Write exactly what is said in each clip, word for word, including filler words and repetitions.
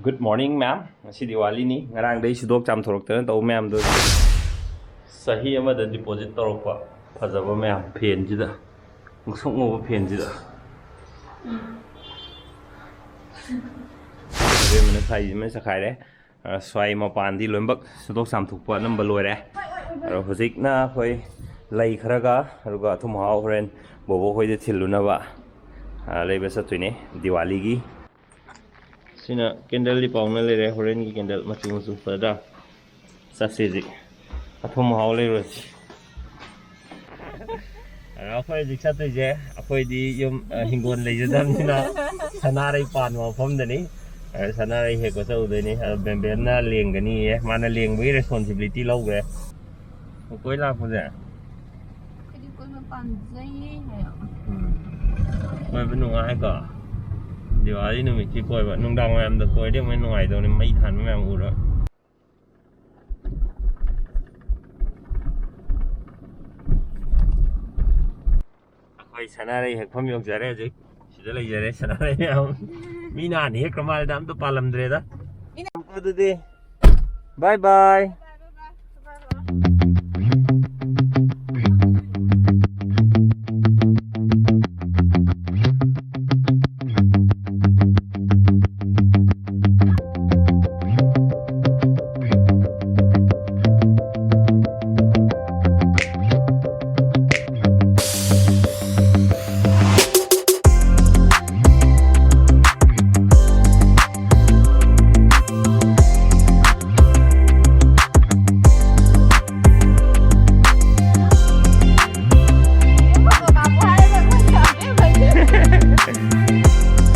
Good morning, ma'am. ꯉꯁꯤ ꯗꯤꯋꯥꯂꯤꯅꯤ꯫ ꯉꯔꯥꯡꯗꯩ ꯁꯨꯗꯣꯛ ꯆꯥꯝꯊꯣꯔꯛꯇꯅ ꯇꯧꯕ ꯃꯌꯥꯝꯗꯣ꯫ ꯆꯍꯤ ꯑꯃꯗ deposit ꯇꯧꯔꯛꯄ ꯐꯖꯕ ꯃꯌꯥꯝ ꯐꯦꯟꯁꯤꯗ, ꯉꯧꯁꯣꯛ ꯉꯧꯕ ꯐꯦꯟꯁꯤꯗ꯫ ꯏꯕꯦꯝꯃꯅ ꯁꯥꯏꯁꯤꯃ ꯆꯈꯥꯏꯔꯦ꯫ ꯑ, ꯁ꯭ꯋꯥꯏ ꯃꯄꯥꯟꯗꯤ ꯂꯣꯏꯅꯃꯛ ꯁꯨꯗꯣꯛ ꯆꯥꯝꯊꯣꯛꯄ ꯑꯅꯝꯕ ꯂꯣꯏꯔꯦ꯫ ꯑꯗꯣ ꯍꯧꯖꯤꯛꯅ ꯑꯩꯈꯣꯏ ꯂꯩ ꯈꯔꯒ, ꯑꯗꯨꯒ ꯑꯊꯨꯝ ꯑꯍꯥꯎ ꯍꯣꯔꯦꯟ ꯕꯣꯕꯣꯛ ꯍꯣꯏꯗ ꯊꯤꯜꯂꯨꯅꯕ, ꯑ, ꯂꯩꯕ ꯆꯠꯇꯣꯏꯅꯦ ꯗꯤꯋꯥꯂꯤꯒꯤ꯫ ꯁꯤꯅ candleꯗꯤ ꯄꯥꯎꯅ ꯂꯩꯔꯦ, ꯍꯣꯔꯦꯟꯒꯤ candle ꯃꯆꯨ ꯃꯆꯨ ꯐꯖꯗ꯭ꯔꯥ? ꯆꯠꯁꯤ ꯍꯧꯖꯤꯛ꯫ ꯑꯊꯨꯝ ꯑꯍꯥꯎ ꯂꯩꯔꯨꯔꯁꯤ꯫ ꯑꯗꯣ ꯑꯩꯈꯣꯏ ꯍꯧꯖꯤꯛ ꯆꯠꯇꯣꯏꯁꯦ, ꯑꯩꯈꯣꯏꯗꯤ ꯌꯨꯝ, ꯑ, ꯍꯤꯡꯒꯣꯜ ꯂꯩꯖꯗꯕꯅꯤꯅ ꯁꯅꯥꯔꯩ ꯄꯥꯟꯕ ꯃꯐꯝꯗꯅꯤ꯫ ꯑ, ꯁꯅꯥꯔꯩ ꯍꯦꯛꯄ ꯆꯠꯂꯨꯗꯣꯏꯅꯤ꯫ ꯑꯗꯣ ꯕꯦꯝꯕꯦꯝꯅ ꯂꯦꯡꯒꯅꯤꯌꯦ, ꯃꯥꯅ ꯂꯦꯡꯕꯒꯤ responsibility ꯂꯧꯈ꯭ꯔꯦ꯫ ꯀꯣꯏ ꯂꯥꯛꯄꯁꯦ? ꯑꯩꯈꯣꯏꯗꯤ ꯀꯣꯏꯕ ꯄꯥꯝꯖꯩꯌꯦ꯫ ꯎꯝ꯫ ꯀꯣꯏꯕ ꯅꯨꯡꯉꯥꯏꯀꯣ? ꯗꯤꯋꯥꯂꯤ ꯅꯨꯃꯤꯠꯀꯤ ꯀꯣꯏꯕ꯫ ꯅꯨꯡꯗꯥꯡ ꯋꯥꯏꯔꯝꯗ ꯀꯣꯏꯔꯗꯤ ꯑꯃꯨꯛ ꯍꯦꯟꯅ ꯅꯨꯡꯉꯥꯏꯗꯧꯅꯤ, ꯃꯩ ꯊꯥꯟꯕ ꯃꯌꯥꯝ ꯎꯔ꯫ ꯑꯩꯈꯣꯏ ꯁꯅꯥꯔꯩ ꯍꯦꯛꯐꯝ ꯌꯧꯖꯔꯦ ꯍꯧꯖꯤꯛ꯫ ꯁꯤꯗ ꯂꯩꯖꯔꯦ ꯁꯅꯥꯔꯩ ꯃꯌꯥꯝ꯫ ꯃꯤꯅ ꯍꯥꯟꯅ ꯍꯦꯛꯈ꯭ꯔ ꯃꯥꯜꯂꯦꯗ, ꯑꯝꯇ ꯄꯥꯜꯂꯝꯗ꯭ꯔꯦꯗ꯫ ꯑꯗꯨꯗꯤ bye bye.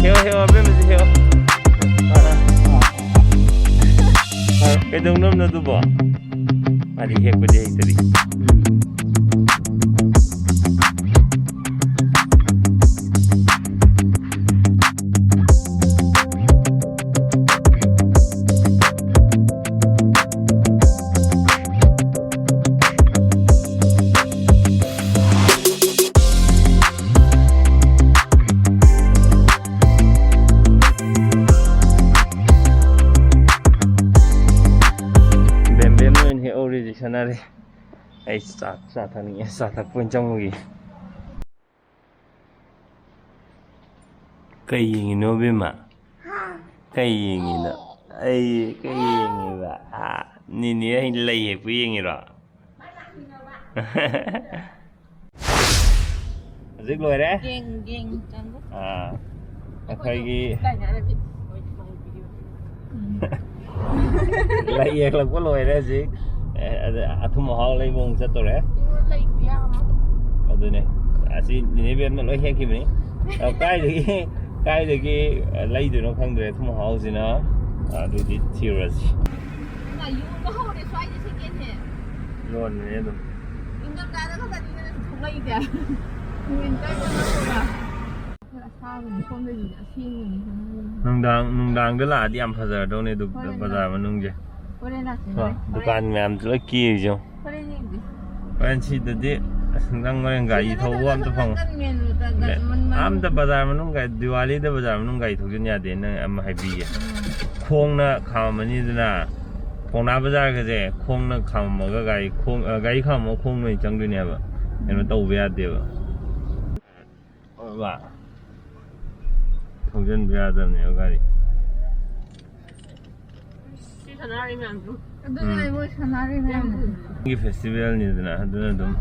ꯍꯦꯛꯑꯣ, ꯍꯦꯛꯑꯣ, ꯑꯕꯦꯝꯃꯁꯤ ꯍꯦꯛꯑꯣ꯫ ꯀꯩꯗꯧꯅꯕꯅꯣ ꯑꯗꯨꯕꯣ? ꯃꯥꯗꯤ ꯍꯦꯛꯄꯗꯤ ꯍꯩꯇꯔꯤ꯫ ꯆꯥꯅꯔꯦ꯫ ꯑꯩ ꯆꯥ, ꯆꯥ ꯊꯛꯅꯤꯡꯉꯦ꯫ ꯆꯥ ꯊꯛꯄ ꯑꯣꯏꯅ ꯆꯪꯉꯨꯒꯦ꯫ ꯀꯩ ꯌꯦꯡꯉꯤꯅꯣ, ꯕꯦꯝꯃ? ꯀꯩ ꯌꯦꯡꯉꯤꯅꯣ? ꯑꯩ ꯀꯩ ꯌꯦꯡꯉꯤꯕ? ꯑꯥ, ꯅꯤꯅꯦ ꯑꯩ ꯂꯩ ꯌꯦꯛꯄ ꯌꯦꯡꯉꯤꯔꯣ? ꯍꯧꯖꯤꯛ ꯂꯣꯏꯔꯦ? ꯌꯦꯡ, ꯌꯦꯡ, ꯆꯪꯉꯨ꯫ ꯑꯥ, ꯑꯩꯈꯣꯏꯒꯤ ꯇꯥꯏꯅꯔꯕꯤ꯫ ꯎꯝ꯫ ꯂꯩ ꯌꯦꯛꯂꯛꯄ ꯂꯣꯏꯔꯦ ꯍꯧꯖꯤꯛ꯫ ꯑꯦ, ꯑꯗ ꯑꯊꯨꯝ ꯑꯍꯥꯎ ꯂꯩꯕ ꯑꯃꯨꯛ ꯆꯠꯇꯣꯔꯦ꯫ ꯏꯉꯣꯟ ꯂꯩꯕ ꯌꯥꯝ ꯑꯗꯨꯅꯦ꯫ ꯑꯁꯤ ꯅꯤꯅꯦ ꯕꯦꯝꯅ ꯂꯣꯏ ꯍꯦꯛꯈꯤꯕꯅꯤ꯫ ꯑ, ꯀꯥꯏꯗꯒꯤ, ꯀꯥꯏꯗꯒꯤ, ꯑ, ꯂꯩꯗꯣꯏꯅꯣ ꯈꯪꯗ꯭ꯔꯦ ꯑꯊꯨꯝ ꯑꯍꯥꯎꯁꯤꯅ꯫ ꯑꯗꯨꯗꯤ ꯊꯤꯔꯨꯔꯁꯤ꯫ ꯌꯣꯟꯕ ꯍꯧꯔꯦ ꯁ꯭ꯋꯥꯏꯗ second hand꯫ ꯌꯣꯟꯕꯅꯦ ꯑꯗꯨꯝ꯫ ꯏꯪꯊꯝꯊꯥꯗ ꯈꯛꯇꯅꯤꯗꯅ ꯊꯣꯛꯂꯛꯏꯁꯦ꯫ Winter ꯗ ꯅꯠꯇꯕ꯫ ꯑꯁꯥꯕꯅꯤ, ꯁꯣꯝꯗꯒꯤꯗꯤ ꯑꯁꯦꯡꯕꯅꯤ ꯈꯪꯉꯦ꯫ ꯅꯨꯡꯗꯥꯡ, ꯅꯨꯡꯗꯥꯡꯗ ꯂꯥꯛꯑꯗꯤ ꯌꯥꯝ ꯐꯖꯔꯗꯧꯅꯦ ꯑꯗꯨ ꯍꯣꯔꯦꯟ ꯕꯖꯥꯔ ꯂꯥꯛ-, ꯃꯅꯨꯡꯁꯦ꯫ ꯍꯣꯔꯦꯟ ꯂꯥꯛꯀꯦ, ꯀꯣ, ꯍꯣꯔꯦꯟ꯫ ꯗꯨꯀꯥꯟ ꯃꯌꯥꯝꯁꯨ ꯂꯣꯏ ꯀꯤꯔꯤꯁꯦ ꯌꯦꯡꯉꯣ꯫ ꯍꯣꯔꯦꯟ ꯌꯦꯡꯁꯦ꯫ ꯍꯣꯔꯦꯟ ꯁꯤꯗꯗꯤ ꯑꯁ, ꯅꯪ ꯍꯣꯔꯦꯟ ꯒꯥꯔꯤ ꯁꯤꯗ ꯊꯧꯕ ꯅꯠꯇ꯭ꯔꯒ ꯑꯝꯇ ꯐꯪꯉꯣꯏ꯫ ꯒꯟꯃꯦꯟ ꯔꯣꯗꯇ, ꯒꯟꯃꯟ ꯃꯅꯨꯡ꯫ ꯑꯝꯇ ꯕꯖꯥꯔ ꯃꯅꯨꯡ ꯒꯥꯔꯤ, ꯗꯤꯋꯥꯂꯤꯗ ꯕꯖꯥꯔ ꯃꯅꯨꯡ ꯒꯥꯔꯤ ꯊꯧꯖꯤꯟ ꯌꯥꯗꯦ, ꯅꯪ ꯑꯃ ꯍꯥꯏꯕꯤꯒꯦ꯫ ꯎꯝ꯫ ꯈꯣꯡꯅ ꯈꯥꯝꯃꯝꯃꯅꯤꯗꯅ, ꯄꯥꯎꯅꯥ ꯕꯖꯥꯔꯒꯁꯦ ꯈꯣꯡꯅ ꯈꯥꯝꯃꯝꯃꯒ ꯒꯥꯔꯤ ꯈꯣꯡ-, ꯑ, ꯒꯥꯔꯤ ꯈꯥꯝꯃꯝꯃꯒ ꯈꯣꯡꯅ ꯑꯣꯏꯅ ꯆꯪꯗꯣꯏꯅꯦꯕ꯫ ꯀꯩꯅꯣ ꯎꯝ꯫ ꯇꯧꯕ ꯌꯥꯗꯦꯕ꯫ ꯑꯣꯏꯕ? ꯊꯧꯖꯤꯟꯕ ꯌꯥꯗꯕꯅꯦꯕ ꯒꯥꯔꯤ꯫ ꯁꯤ ꯁꯥꯟꯅꯔꯤ ꯃꯌꯥꯝꯗꯨ꯫ ꯑꯗꯨꯅꯦ ꯎꯝ꯫ ꯃꯣꯏ ꯁꯥꯟꯅꯔꯤ ꯃꯌꯥꯝꯗꯨ꯫ ꯒꯤ festival ꯅꯤꯗꯅ, ꯑꯗꯨꯅ ꯑꯗꯨꯝ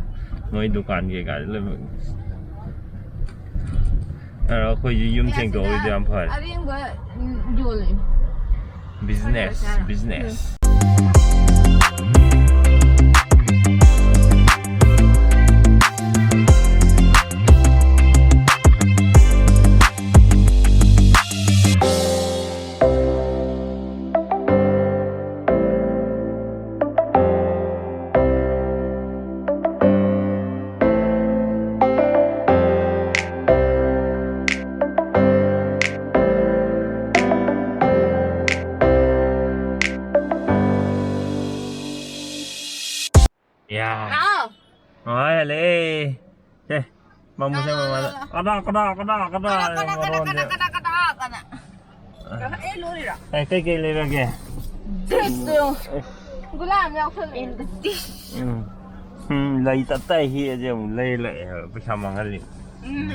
ꯃꯣꯏ ꯗꯨꯀꯥꯟ ꯀꯩꯀꯥꯗꯤ ꯂꯣꯏꯅꯃꯛ꯫ ꯑꯗꯣ ꯑꯩꯈꯣꯏꯁꯨ ꯌꯨꯝ ꯑꯦ, ꯁꯦꯡꯗꯣꯛꯍꯧꯔꯤꯗꯣ ꯑꯁꯤꯗ ꯌꯥꯝ ꯐꯔꯦ꯫ ꯑꯔꯦꯝꯕ, ꯎꯝ, ꯌꯣꯜꯂꯦ꯫ Business, ꯍꯣꯏ, ꯍꯣꯏ, ꯆꯥꯔꯣ꯫ Business꯫ ꯌꯥ꯫ ꯍꯥꯎ꯫ ꯍꯣꯏ, ꯍꯜꯂꯛꯑꯦ꯫ ꯁꯦ, ꯃꯃꯨꯁꯦ ꯂꯥꯛꯑꯣ, ꯃꯃꯥꯗ꯫ ꯂꯥꯛꯑꯣ, ꯂꯥꯛꯑꯣ꯫ ꯀꯗꯥ, ꯀꯗꯥ, ꯀꯗꯥ, ꯀꯗꯥ, ꯀꯅꯥ, ꯀꯅꯥ, ꯃꯔꯣꯟꯁꯦ꯫ ꯀꯅꯥ, ꯀꯅꯥ, ꯀꯅꯥ, ꯀꯅꯥ? ꯑꯦ, ꯂꯣꯏꯔꯤꯔꯣ? ꯑꯦ, ꯀꯩꯀꯩ ꯂꯩꯔꯒꯦ? ꯗ꯭ꯔꯦꯁꯇꯣ ꯌꯦꯡꯉꯣ꯫ ꯑꯦ, ꯒꯨꯂꯥ ꯑꯃ ꯌꯥꯎꯁꯜꯂꯛꯑꯦ꯫ ꯎꯝ꯫ ꯎꯝ, ꯂꯩ ꯇꯞꯇꯥꯏ ꯍꯦꯛꯑꯁꯦ ꯑꯃꯨꯛ ꯂꯩ ꯂꯥꯛꯑꯦ ꯍꯥꯏꯕ, ꯄꯩꯁꯥ ꯃꯥꯡꯍꯜꯂꯤ꯫ ꯎꯝ꯫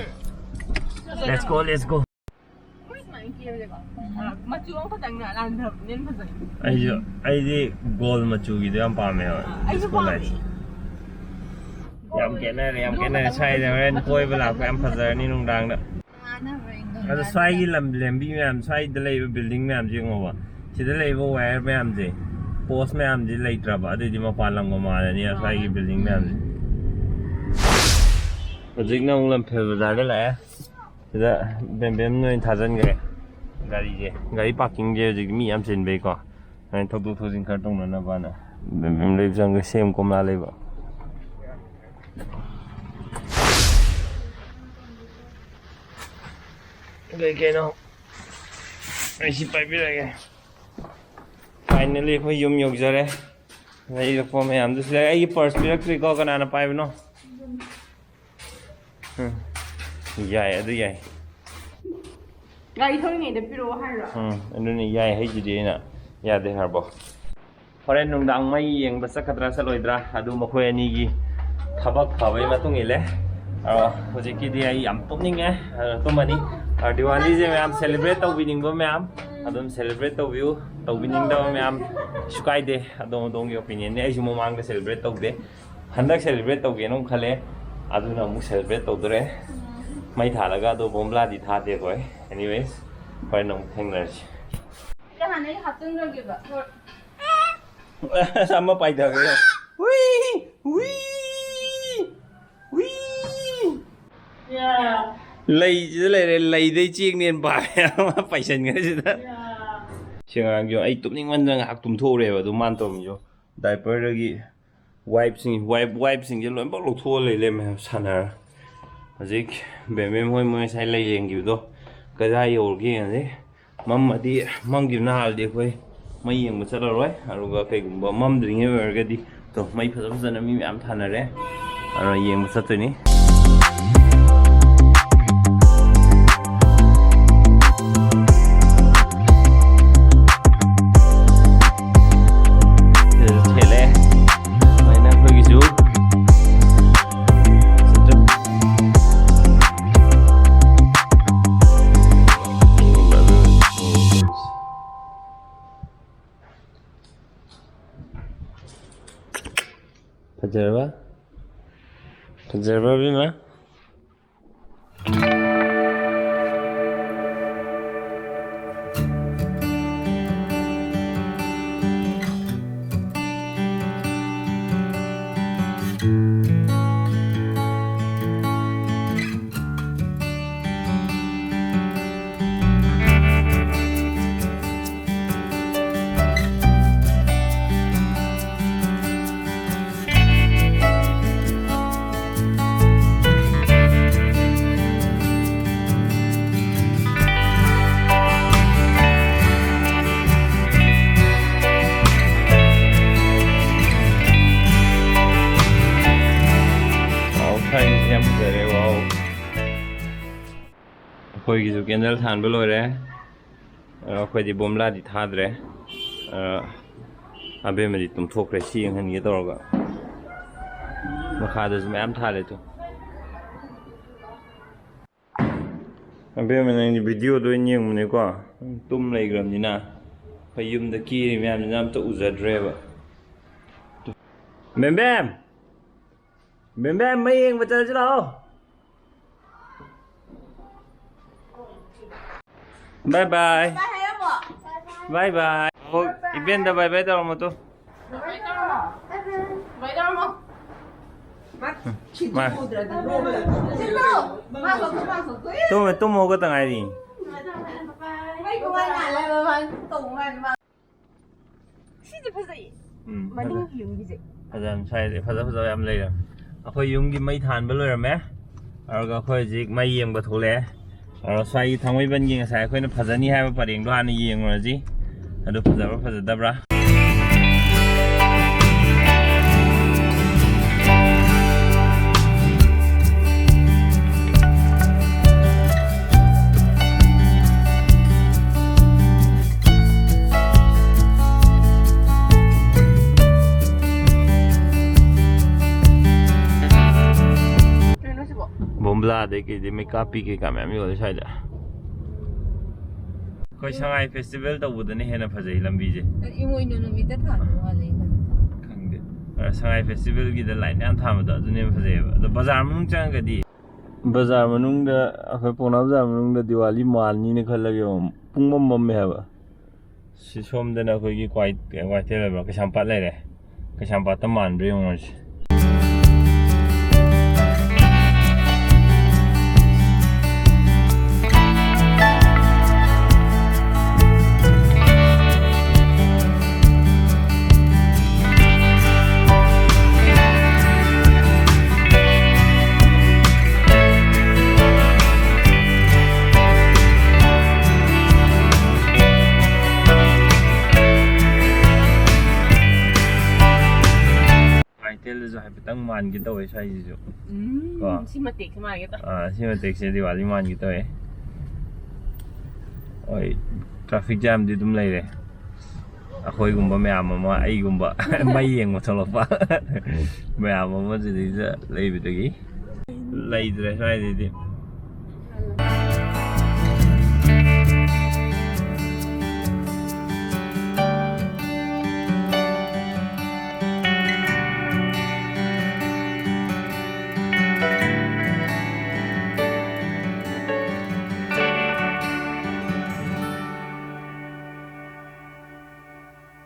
Let's go, let's go. ꯃꯣꯏ ꯁꯨꯃꯥꯏꯅ ꯀꯦꯕꯁꯦꯀꯣ, ꯑ, ꯃꯆꯨ ꯑꯃꯈꯛꯇꯪꯅ ꯂꯥꯟꯊꯕꯅ ꯍꯦꯟꯅ ꯐꯖꯩ꯫ ꯑꯩꯁꯨ, ꯑꯩꯗꯤ ꯒꯣꯜ ꯃꯆꯨꯒꯤꯗꯣ ꯌꯥꯝ ꯄꯥꯝꯃꯦ ꯍꯥꯏꯕ, ꯑꯩꯁꯨ ꯁ꯭ꯀꯨꯜ ꯄꯥꯝꯃꯦ꯫ ꯂꯥꯏꯠꯁꯦ꯫ ꯌꯥꯝ ꯈꯦꯠꯅꯔꯦ, ꯌꯥꯝ ꯈꯦꯠꯅꯔꯦ꯫ ꯁ꯭ꯋꯥꯏꯗ ꯍꯣꯔꯦꯟ ꯀꯣꯏꯕ ꯂꯥꯛꯄ ꯌꯥꯝ ꯐꯖꯔꯅꯤ ꯅꯨꯡꯗꯥꯡꯗ꯫ ꯑꯗꯣ ꯁ꯭ꯋꯥꯏꯒꯤ ꯂꯝ-, ꯂꯝꯕꯤ ꯃꯌꯥꯝ, ꯁ꯭ꯋꯥꯏꯗ ꯂꯩꯕ building ꯃꯌꯥꯝꯁꯦ ꯌꯦꯡꯉꯣꯕ꯫ ꯁꯤꯗ ꯂꯩꯕ wire ꯃꯌꯥꯝꯁꯦ, post ꯃꯌꯥꯝꯁꯦ ꯂꯩꯇ꯭ꯔꯕ, ꯑꯗꯨꯏꯗꯤ ꯃꯄꯥꯟ ꯂꯝꯒ ꯃꯥꯟꯅꯅꯤ ꯁ꯭ꯋꯥꯏꯒꯤ building ꯃꯌꯥꯝꯁꯦ꯫ ꯍꯧꯖꯤꯛꯅ ꯑꯃꯨꯛ ꯂꯝꯐꯦꯜ ꯕꯖꯥꯔꯗ ꯂꯥꯛꯑꯦ꯫ ꯁꯤꯗ ꯕꯦꯝꯕꯦꯝ ꯅꯣꯏ ꯊꯥꯖꯤꯟꯈ꯭ꯔꯦ ꯒꯥꯔꯤꯁꯦ꯫ ꯒꯥꯔꯤ parkingꯁꯦ ꯍꯧꯖꯤꯛ ꯃꯤ ꯌꯥꯝ ꯆꯤꯟꯕꯩꯀꯣ꯫ ꯁꯨꯃꯥꯏꯅ ꯊꯧꯗꯣꯛ ꯊꯧꯖꯤꯟ ꯈꯔ ꯇꯧꯅꯅꯕꯅ꯫ ꯕꯦꯝꯕꯦꯝ ꯂꯩꯕ ꯆꯪꯈ꯭ꯔꯦ, ꯁꯦꯝ ꯀꯣꯝꯂꯥ ꯂꯩꯕ꯫ ꯀꯩ ꯀꯩꯅꯣ ꯑꯩ ꯁꯤ ꯄꯥꯏꯕꯤꯔꯒꯦ꯫ Finally ꯑꯩꯈꯣꯏ ꯌꯨꯝ ꯌꯧꯖꯔꯦ꯫ ꯂꯩꯔꯛꯄ ꯃꯌꯥꯝꯗꯨ ꯁꯤꯗ ꯑꯩꯒꯤ purse ꯄꯤꯔꯛꯇ꯭ꯔꯤꯀꯣ, ꯀꯅꯥꯅ ꯄꯥꯏꯕꯅꯣ? ꯎꯝ꯫ ꯌꯥꯏ, ꯑꯗꯨ ꯌꯥꯏ꯫ ꯒꯥꯔꯤ ꯊꯧꯔꯤꯉꯩꯗ ꯄꯤꯔꯛꯑꯣ ꯍꯥꯏꯔꯣ? ꯎꯝ, ꯑꯗꯨꯅꯤ ꯌꯥꯏ ꯍꯥꯏꯁꯤꯗꯤ ꯑꯩꯅ, ꯌꯥꯗꯦ ꯍꯥꯏꯔꯕꯣ? ꯍꯣꯔꯦꯟ ꯅꯨꯡꯗꯥꯡ ꯃꯩ ꯌꯦꯡꯕ ꯆꯠꯀꯗ꯭ꯔꯥ ꯆꯠꯂꯣꯏꯗ꯭ꯔꯥ, ꯑꯗꯨ ꯃꯈꯣꯏ ꯑꯅꯤꯒꯤ ꯊꯕꯛ ꯐꯕꯒꯤ ꯃꯇꯨꯡ ꯏꯜꯂꯦ꯫ ꯑ, ꯍꯧꯖꯤꯛꯀꯤꯗꯤ ꯑꯩ ꯌꯥꯝ ꯇꯨꯝꯅꯤꯡꯉꯦ, ꯑ, ꯇꯨꯝꯃꯅꯤ꯫ ꯑ, ꯗꯤꯋꯥꯂꯤꯁꯦ ꯃꯌꯥꯝ celebrate ꯇꯧꯕꯤꯅꯤꯡꯕ ꯃꯌꯥꯝ ꯑꯗꯨꯝ celebrate ꯇꯧꯕꯤꯌꯨ, ꯇꯧꯕꯤꯅꯤꯡꯗꯕ ꯃꯌꯥꯝ ꯀꯩꯁꯨ ꯀꯥꯏꯗꯦ, ꯑꯗꯣꯝ ꯑꯗꯣꯝꯒꯤ opinionꯅꯦ꯫ ꯑꯩꯁꯨ ꯃꯃꯥꯡꯗ celebrate ꯇꯧꯗꯦ, ꯍꯟꯗꯛ celebrate ꯇꯧꯒꯦꯅ ꯑꯃꯨꯛ ꯈꯜꯂꯦ, ꯑꯗꯨꯅ ꯑꯃꯨꯛ celebrate ꯇꯧꯗꯣꯔꯦ꯫ ꯃꯩ ꯊꯥꯜꯂꯒ ꯑꯗꯣ ꯕꯣꯝꯕ꯭ꯂꯥꯗꯤ ꯊꯥꯗꯦ ꯑꯩꯈꯣꯏ꯫ Anyways, ꯍꯣꯔꯦꯟ ꯑꯃꯨꯛ ꯊꯦꯡꯅꯔꯁꯤ꯫ ꯁꯤꯗ ꯍꯥꯟꯅ ꯑꯩ ꯍꯥꯞꯆꯤꯟꯈ꯭ꯔꯒꯦꯕ꯫ ꯑꯁ, ꯑꯃ ꯄꯥꯏꯊꯈ꯭ꯔꯦ꯫ ꯍꯨꯏ! ꯍꯨꯏ! ꯍꯨꯏ! ꯂꯩꯁꯤꯗ ꯂꯩꯔꯦ, ꯂꯩꯗꯩ ꯆꯦꯡꯅꯦꯅ ꯄꯥꯏ ꯑꯃ ꯄꯥꯏꯁꯟꯈ꯭ꯔꯦ ꯁꯤꯗ꯫ ꯁꯤ ꯑꯉꯥꯡꯁꯨ ꯑꯩ ꯇꯨꯝꯅꯤꯡꯃꯟꯗꯅ ꯉꯥꯏꯍꯥꯛ ꯇꯨꯝꯊꯣꯛꯎꯔꯦꯕ, ꯑꯗꯨ ꯃꯥꯅ ꯇꯧꯔꯝꯃꯤꯁꯨ diaperꯗꯒꯤ wipeꯁꯤꯡ, wipe, wipeꯁꯤꯡꯁꯦ ꯂꯣꯏꯅꯃꯛ ꯂꯧꯊꯣꯛꯑ ꯂꯩ ꯂꯩꯔꯝꯃꯦ ꯁꯥꯟꯅꯔ꯫ ꯍꯧꯖꯤꯛ ꯕꯦꯝꯕꯦꯝ ꯍꯣꯏ ꯃꯣꯏ ꯉꯁꯥꯏ ꯂꯩ ꯂꯦꯡꯈꯤꯕꯗꯣ ꯀꯗꯥꯏ ꯌꯧꯔꯒꯦ ꯌꯦꯡꯉꯁꯤ꯫ ꯃꯝꯃꯗꯤ, ꯃꯝꯈꯤꯕꯅ ꯍꯥꯜꯂꯗꯤ ꯑꯩꯈꯣꯏ ꯃꯩ ꯌꯦꯡꯕ ꯆꯠꯂꯔꯣꯏ꯫ ꯑꯗꯨꯒ ꯀꯩꯒꯨꯝꯕ ꯃꯝꯗ꯭ꯔꯤꯉꯩ ꯑꯣꯏꯔꯒꯗꯤ, ꯇꯣ, ꯃꯩ ꯐꯖ ꯐꯖꯅ ꯃꯤ ꯃꯌꯥꯝ ꯊꯥꯅꯔꯦ, ꯑꯗꯨꯅ ꯌꯦꯡꯕ ꯆꯠꯇꯣꯏꯅꯤ꯫ ꯐꯖꯔꯕ? ꯐꯖꯔꯕ, ꯏꯕꯦꯝꯃ? ꯋꯥꯎ, ꯊꯥꯏꯅꯁꯤ ꯌꯥꯝ ꯐꯖꯔꯦ, ꯋꯥꯎ꯫ ꯑꯩꯈꯣꯏꯒꯤꯁꯨ ꯀꯦꯟꯗꯜ ꯊꯥꯟꯕ ꯂꯣꯏꯔꯦ꯫ ꯑ, ꯑꯩꯈꯣꯏꯗꯤ ꯕꯣꯝꯂꯥꯗꯤ ꯊꯥꯗ꯭ꯔꯦ꯫ ꯑ, ꯑꯕꯦꯝꯃꯗꯤ ꯇꯨꯝꯊꯣꯛꯈ꯭ꯔꯦ, ꯁꯤ ꯌꯦꯡꯍꯟꯒꯦ ꯇꯧꯔꯒ꯫ ꯃꯈꯥꯗꯁꯨ ꯃꯌꯥꯝ ꯊꯥꯜꯂꯦ ꯇꯨ꯫ ꯑꯕꯦꯝꯃ, ꯅꯪꯗꯤ ꯚꯤꯗꯤꯑꯣꯗ ꯑꯣꯏꯅ ꯌꯦꯡꯕꯅꯦꯀꯣ? ꯅꯪ ꯇꯨꯝ ꯂꯩꯈ꯭ꯔꯕꯅꯤꯅ ꯑꯩꯈꯣꯏ ꯌꯨꯝꯗ ꯀꯦꯔꯤ ꯃꯌꯥꯝꯁꯤꯅ ꯑꯝꯇ ꯎꯖꯗ꯭ꯔꯦꯕ꯫ ꯕꯦꯝꯕꯦꯝ! ꯕꯦꯝꯕꯦꯝ, ꯃꯩ ꯌꯦꯡꯕ ꯆꯠꯂꯁꯤ ꯂꯥꯛꯑꯣ꯫ ꯕꯥꯏ ꯕꯥꯏ꯫ ꯕꯥꯏ ꯍꯥꯏꯔꯝꯃꯣ꯫ ꯕꯥꯏ ꯕꯥꯏ꯫ ꯑꯣ, ꯏꯕꯦꯟꯗ ꯕꯥꯏ ꯕꯥꯏ ꯇꯧꯔꯝꯃꯣ ꯇꯨ꯫ ꯕꯥꯏ ꯇꯧꯔꯝꯃꯣ꯫ ꯕꯥꯏ ꯇꯧꯔꯝꯃꯣ꯫ ꯃꯥ꯫ ꯁꯤꯠꯇꯨ ꯎꯗ꯭ꯔꯗꯤ ꯅꯣꯛꯑꯒ꯫ ꯁꯤꯠꯇꯨ! ꯃꯥ ꯈꯛꯇ, ꯃꯥ ꯈꯛꯇ꯫ ꯇꯨꯝꯃꯦ, ꯇꯨꯝ ꯍꯧꯒꯠꯇ ꯉꯥꯏꯔꯤ꯫ ꯃꯩ ꯄꯨꯡꯉꯥꯟ ꯉꯥꯜꯂꯦ ꯍꯥꯏꯕ ꯃꯥꯅ ꯇꯧꯕ ꯃꯥꯜꯂꯦ ꯃꯥ꯫ ꯁꯤꯁꯦ ꯐꯖꯩꯌꯦ꯫ ꯎꯝ, ꯃꯅꯤꯡꯒꯤ ꯐꯖꯩ꯫ ꯌꯨꯝꯒꯤꯁꯦ꯫ ꯐꯖꯕꯅꯤ, ꯁ꯭ꯋꯥꯏꯗ ꯐꯖ ꯐꯖꯕ ꯌꯥꯝ ꯂꯩꯔꯦ꯫ ꯑꯩꯈꯣꯏ ꯌꯨꯝꯒꯤ ꯃꯩ ꯊꯥꯟꯕ ꯂꯣꯏꯔꯝꯃꯦ꯫ ꯑꯗꯨꯒ ꯑꯩꯈꯣꯏ ꯍꯧꯖꯤꯛ ꯃꯩ ꯌꯦꯡꯕ ꯊꯣꯛꯂꯛꯑꯦ꯫ ꯑꯗꯣ ꯁ꯭ꯋꯥꯏꯒꯤ ꯊꯥꯡꯃꯩꯕꯟꯒꯤ ꯉꯁꯥꯏ ꯑꯩꯈꯣꯏꯅ ꯐꯖꯅꯤ ꯍꯥꯏꯕ ꯄꯔꯦꯡꯗꯣ ꯍꯥꯟꯅ ꯌꯦꯡꯉꯨꯔꯁꯤ꯫ ꯑꯗꯨ ꯐꯖꯕ꯭ꯔꯥ ꯐꯖꯗꯕ꯭ꯔꯥ? ꯀꯩꯅꯣ ꯁꯤꯕꯣ? ꯕꯣꯝꯕ꯭ꯂꯥꯗꯩ ꯀꯩꯗꯩ ꯃꯩꯀꯥꯞꯄꯤ ꯀꯩꯀꯥ ꯃꯌꯥꯝ ꯌꯣꯜꯂꯦ ꯁ꯭ꯋꯥꯏꯗ꯫ ꯑꯩꯈꯣꯏ ꯁꯉꯥꯏ ꯐꯦꯁꯇꯤꯚꯦꯜ ꯇꯧꯕꯗꯅ ꯍꯦꯟꯅ ꯐꯖꯩ ꯂꯝꯕꯤꯁꯦ꯫ ꯏꯃꯣꯏꯅꯨ ꯅꯨꯃꯤꯠꯇ ꯊꯥꯟꯕ ꯃꯥꯜꯂꯦ꯫ ꯈꯪꯗꯦ꯫ ꯁꯉꯥꯏ ꯐꯦꯁꯇꯤꯚꯦꯜꯒꯤꯗ ꯂꯥꯏꯠ ꯃꯌꯥꯝ ꯊꯥꯟꯕꯗꯣ ꯑꯗꯨꯅ ꯍꯦꯟꯅ ꯐꯖꯩꯑꯕ꯫ ꯑꯗꯣ ꯕꯖꯥꯔ ꯃꯅꯨꯡ ꯆꯪꯉꯒꯗꯤ, ꯕꯖꯥꯔ ꯃꯅꯨꯡꯗ, ꯑꯩꯈꯣꯏ ꯄꯥꯎꯅꯥ ꯕꯖꯥꯔ ꯃꯅꯨꯡꯗ ꯗꯤꯋꯥꯂꯤ ꯃꯥꯟꯅꯤꯅ ꯈꯜꯂꯒ ꯌꯦꯡꯉꯣ, ꯄꯨꯡꯃꯝ ꯃꯝꯃꯦ ꯍꯥꯏꯕ꯫ ꯁꯤ ꯁꯣꯝꯗꯅ ꯑꯩꯈꯣꯏꯒꯤ ꯀ꯭ꯋꯥꯏ-, ꯀ꯭ꯋꯥꯏꯊꯦꯜ ꯍꯥꯏꯕ꯭ꯔꯥ, ꯀꯩꯁꯥꯝꯄꯥꯠ ꯂꯩꯔꯦ꯫ ꯀꯩꯁꯥꯝꯄꯥꯠꯇ ꯃꯥꯟꯕ꯭ꯔꯥ ꯌꯦꯡꯉꯨꯔꯁꯤ꯫ ꯀ꯭ꯋꯥꯏꯊꯦꯜꯗꯁꯨ ꯍꯥꯏꯐꯦꯠꯇꯪ ꯃꯥꯟꯒꯦ ꯇꯧꯋꯦ ꯁ꯭ꯋꯥꯏꯁꯤꯁꯨ꯫ ꯎꯝ, ꯀꯣ? ꯁꯤ ꯃꯇꯦꯛꯁꯦ ꯃꯥꯟꯒꯦ ꯇꯧꯋꯦ꯫ ꯑꯥ, ꯁꯤ ꯃꯇꯦꯛꯁꯦ ꯗꯤꯋꯥꯂꯤ ꯃꯥꯟꯒꯦ ꯇꯧꯋꯦ꯫ ꯍꯣꯏ, ꯇ꯭ꯔꯥꯐꯤꯛ ꯖꯥꯝꯗꯤ ꯑꯗꯨꯝ ꯂꯩꯔꯦ꯫ ꯑꯩꯈꯣꯏꯒꯨꯝꯕ ꯃꯌꯥꯝ ꯑꯃ, ꯑꯩꯒꯨꯝꯕ ꯃꯩ ꯌꯦꯡꯕ ꯊꯣꯛꯂꯛꯄ ꯃꯌꯥꯝ ꯑꯃ ꯁꯤꯗꯩꯗ ꯂꯩꯕꯗꯒꯤ ꯂꯩꯇ꯭ꯔꯦ ꯁ꯭ꯋꯥꯏꯗꯩꯗꯤ꯫